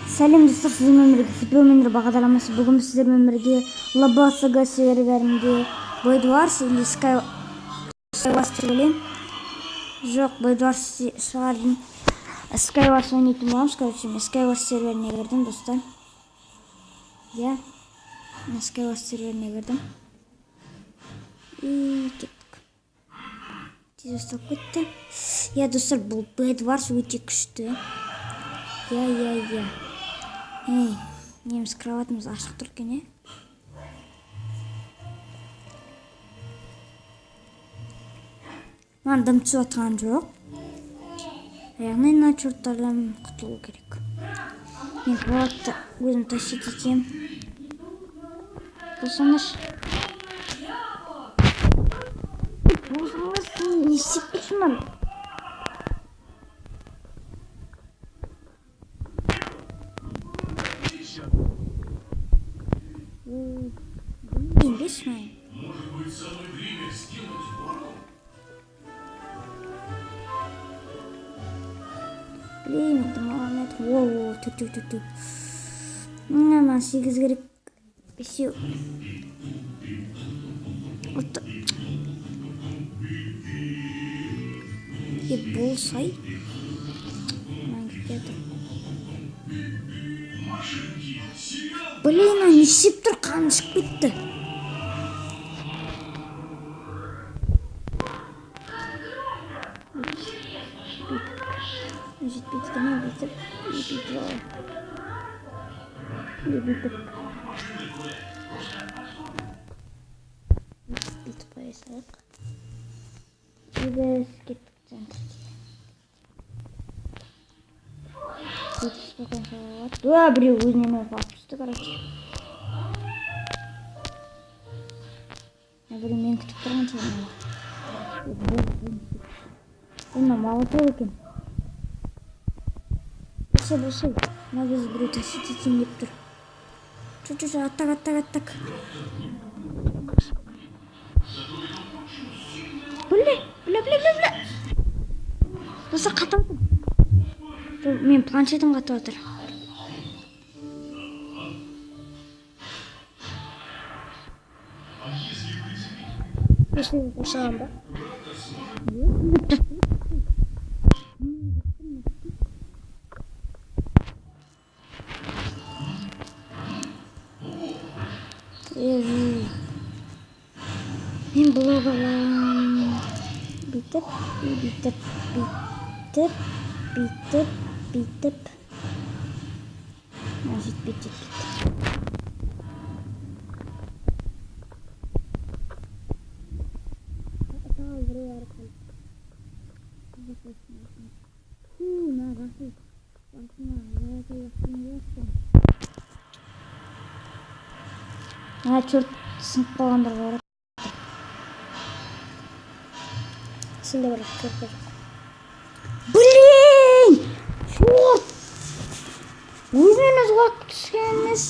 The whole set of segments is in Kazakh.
Сәлем достар, сіздермен бірге Футбол Менеджер бағдарламасы. Бүгін біз сіздермен бірге ЛБСГ серверінде Bedwars или Skywars деп ойлаймын. Жоқ, Bedwars шығар деймін. Skywars ойнайтын боламыз. Короче, мен Skywars серверіне кірдім, достар. Иә, мен Skywars серверіне кірдім. И кеттік. Тез басталып кетті. Иә, достар, бұл Bedwars өте күшті. Иә, иә, иә. Ей, неміз кроватымыз ашық тұр екен, е? Маған дым түсіп жатқан жоқ. Яғни мына черттардан құтылу керек. Мен кроватты өзім тащить етемін. Босаңдаршы. Босаңдаршы, не істеп тұрсыңдар? Может быть, самое время сделать портал? Блин, это маған это. О, ту ту ту ту. Мына 8 керек. 5. Алты. Е, болсай. Маған кетеді. Блин, не істеп тұр, қаным шығып кетті. Жетпейді екен, бүйтіп, бүйтіп, бүйтіп. Бүйтіп қоя салайық. И біз кеттік центрге. Бүйтіп спокойно салуға болады. Уа, біреу өзінен өзі құлап түсті, короче. Біреу мені күтіп тұрған шығар. Мына молоток екен. Болса, болса, мына біз біреу тащить етейін деп тұр. Чо, чо, чо, аттак, аттак, аттак. Бля, бля, бля, бля, бля. Достар, қатып жатыр. Мен планшетім қатып жатыр. Осыған ба? Мен блок аламын. Бүйтіп, бүйтіп, бүйтіп, бүйтіп, бүйтіп. Жетпейді, жетпейді. Мына черт сынып қалғандар бар. Сенде бір кірпі жоқ. Блин! Черт! Өзінен өзі құлап түскен емес.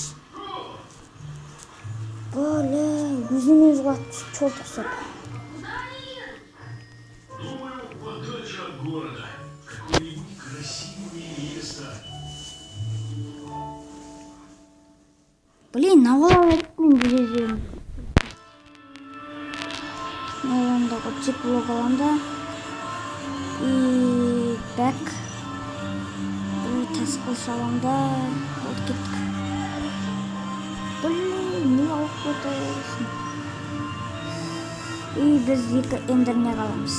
Бля, өзінен өзі құлап түсіп, черт ұқсап. Думаю, подальше от города. Какое-нибудь красивое место. Блин, мынау керек мен жүземін. Мынау отсек блок аламын да. И бәк. Бір тас қылыш аламын да. Болды, кеттік. Блин, не алып кетесің? И біз 2 эндернек аламыз.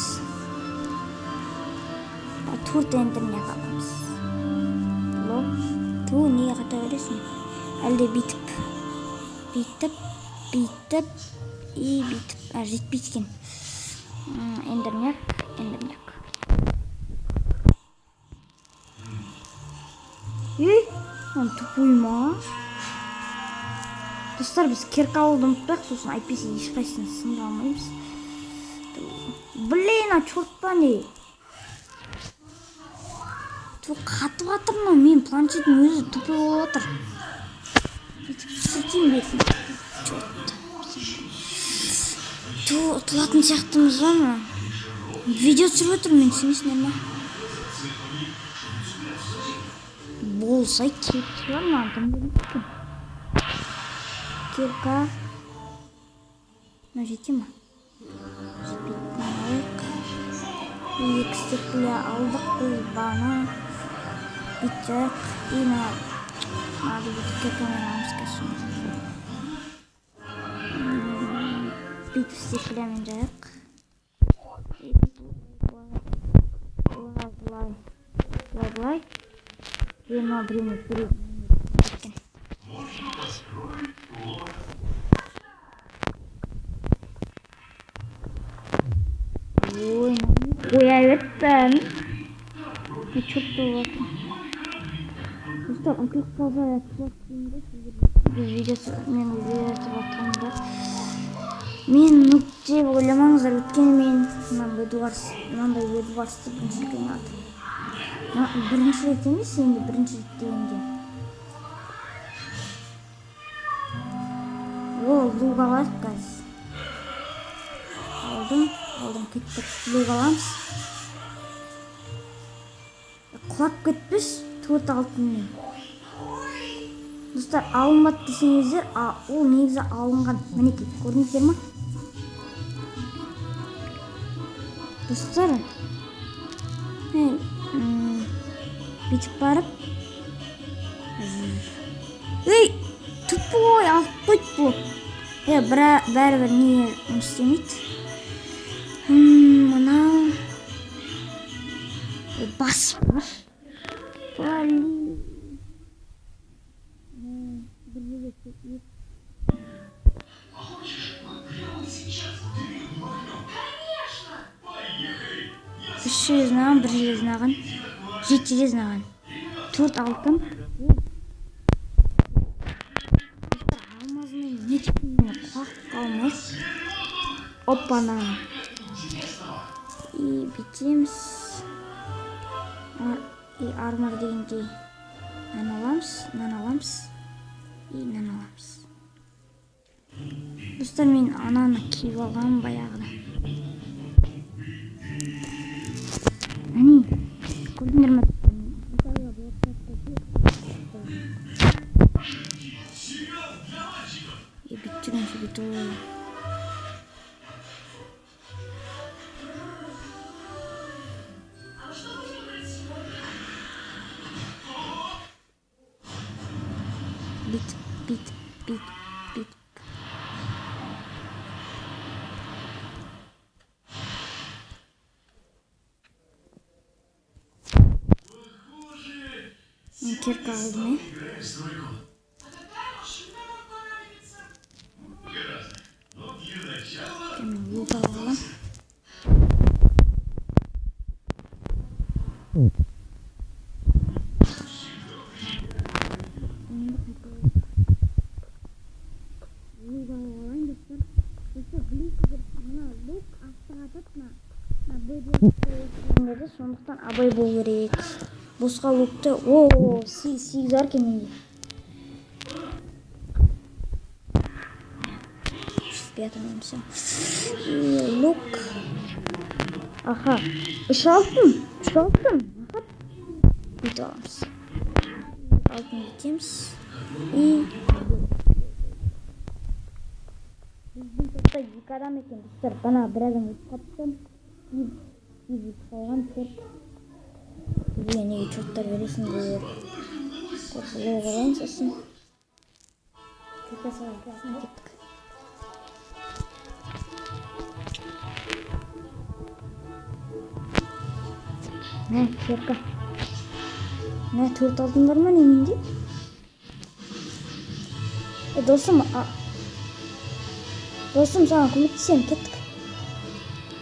4 эндернек аламыз. Блок. Ту, неге қата бересің? Әлде бүйтіп, бүйтіп, бүйтіп, и бүйтіп. А, жетпейді екен. Эндернек, эндернек. Ей, он тупой ма? Достар, біз кирка алуды ұмытпайық, сосын әйтпесе ешқайсысын сындыра алмаймыз. Блин, а черт па не? Ту, қатып жатыр мынау, менің планшетім өзі тупой болып жатыр. Бүйтіп сүртейін бетін. Черт. Ту, ұтылатын сияқтымыз ба ма? Видео түсіріп отырмын мен, түсінесіңдер ма? Болса кепті бар маған кім бермейді екен? Кирка. Мынау жете ма? Жетпейді. Алайық. Екі стекле алдық біз бана. Бүйтіп. И мына бүйтіп киркамен аламыз қазір. Бүйтіп стеклемен жайық. Былай, былай, былай, былай. И мына біреуіне біреу. Ой, қоя беріппін. Чөп болып жатыр. Достар, ұмытылып қалса, біз видеосы, мен видео жатқанымда мен нуб деп ойламаңыздар, өйткені мен мынандай Бедварсты бірінші рет ойнадым. Бірінші рет емес, енді бірінші рет дегенде. О, лук алайық қазір. Алдым, кеттік. Лук аламыз. Құлап кетпес, 4 алтынмен. Достар, алынбады десеңіздер, ол негізі алынған. Мінекей, көрдіңіздер ма? Достар, бүйтіп барып. Ей, тупой, алып қойды бұл. Бәрібір не жұмыс істемейді. Мынау басып бар. Блин. Бір жерге үш жүз знаған, бір жүз знаған, 700 знаған. 4 алтын. Алмазымен не құлап қалмай. Опана. И бүйтеміз. И армор дегендей нан аламыз, нан аламыз и нан аламыз. Достар, мен ананы киіп алғанмын баяғыда. Әне, көрдіңдер ме? И бүйтіп жүргенше бүйтіп. Бүйтіп, бүйтіп, бүйтіп, бүйтіп. Мен кирка алдым, Мен лук алып аламын. Лук алып алайын, достар. Достар, білесіздер, мына лук астыға атады, мына сондықтан абай болу керек. Босқа лукты, о, 8 бар екен менде. Жетпей жатыр меніңше. Лук. Аха, 3 алтын, 3 алтын. Бүйтіп аламыз. Алтын бүйтеміз. И біздің топта 2 адам екен, достар. Бана бір адам өтіп қалыпты. И өтіп қалған 4. Бізге неге чоттар бересіңдер? Лук алайын сосын. Кеттік. Мә, кирка. Мә, 4 алтын бар ма не менде? Досым, досым, саған көмектесемін, кеттік.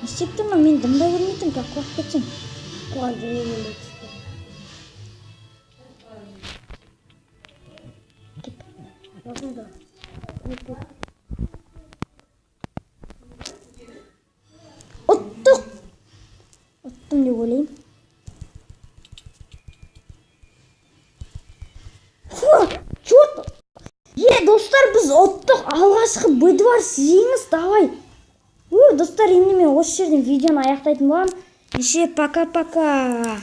Не істеп тұрмын, мен дымда көрмей тұрмын, қазір құлап кетсем. Құлап жүре береді. Ұттық! Ұттым деп ойлаймын. Черт! Достар, біз ұттық! Алғашқы Бедварс жеңіс, давай! Достар, енді мен осы жерден видеоны аяқтайтын боламын. Еше, пока-пока!